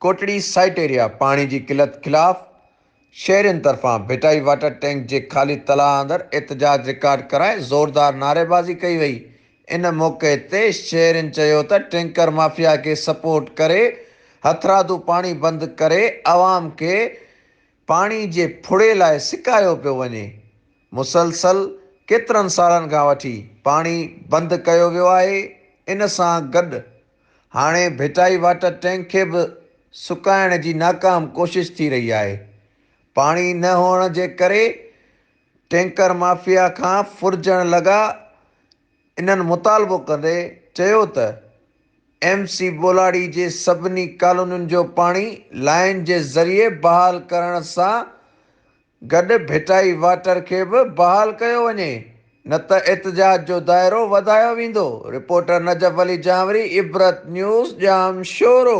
Kotri site area پاڻي جي قلت خلاف شهرين طرفان ڀٽائي واٽر ٽينڪ جي خالي تلاء اندر احتجاج رڪارڊ ڪرائي زوردار نعريبازي ڪئي وئي ان موقعي تي شهرين چيو ته ٽينڪر مافيا کي سپورٽ ڪري هٿرادو پاڻي بند ڪري عوام کي پاڻي جي ڦڙي لاء سڪايو پيو وڃي مسلسل ڪيترن سالن کان وٺي پاڻي بند ڪيو ويو آهي ان سان گڏ هاڻي ڀٽائي واٽر ٽينڪ کي به سڪائڻ جي ناڪام ڪوشش ٿي رهي آهي. پاڻي نه هئڻ جي ڪري ٽينڪر مافيا کان ڦرجڻ لڳا انهن مطالبو ڪندي چيو ته ايم سي ٻولاڙي جي سڀني ڪالونين جو پاڻي لائين جي ذريعي بحال ڪرڻ سان گڏ ڀٽائي واٽر کي به بحال ڪيو وڃي نه ته احتجاج جو دائرو وڌايو ويندو، رپورٽر نجف علي جانوري، عبرت نيوز، ڄامشورو.